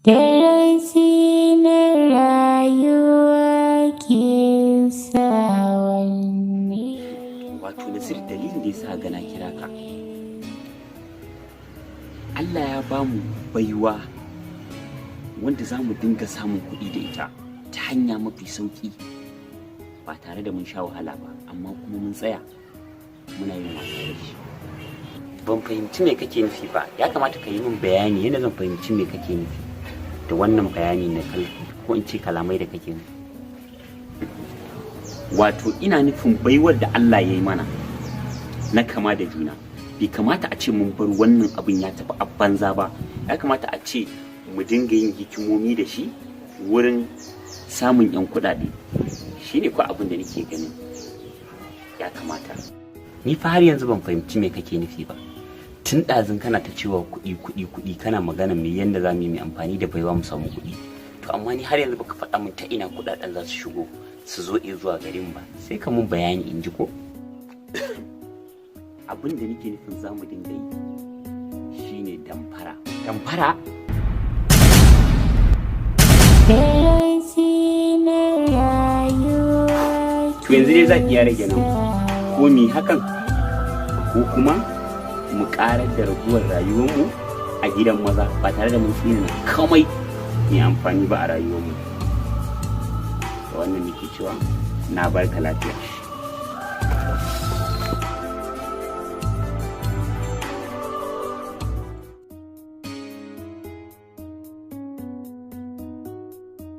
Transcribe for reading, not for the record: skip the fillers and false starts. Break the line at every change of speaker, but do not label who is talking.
Darasi na rayuwa ke sa wanne.
Wato Nasir, dalilin da yasa ga na kira ka, Allah ya ba mu baiwa wanda za mu dinga samun kuɗi da ita ta hanya mafi sauƙi ba tare da mun sha wahala ba, amma kuma mun tsaya muna yin wasa da shi. Ban fahimci me kake nufi ba. Ya kamata ka yi min bayani yadda zan fahimci me kake nufi da wannan bayani na ko in ce kalamai da kake nufi. Wato ina nufin baiwar da Allah ya yi mana na kama da juna, bai kamata a ce mun bar wannan abin ya tafi a banza ba. Ya kamata a ce mu dinga yin hikimomi da shi wurin samun 'yan kuɗaɗe. Shi ne ko abin da nake ganin ya kamata. Ni fa har yanzu ban fahimci me kake nufi ba. Tun ɗazun kana ta cewa kuɗi, kuɗi, kuɗi, kana magana mai yanda za mu yi mai amfani da baiwa mu samu kuɗi. To amma ni har yanzu baka faɗa min ta ina kuɗaɗen za su shigo su zo zuwa garin ba. Sai ka mun bayani in ji ko. Abin da nake nufin za mu dinga yi shine damfara. Damfara?
Darasi na rayuwa.
To yanzu dai za ki iya rage nan, ko mi hakan ko kuma mu karar da raguwar rayuwarmu a gidan maza ba tare da mun tsina komai mai amfani ba a rayuwarmu. Da wannan nake cewa na barka lafiya.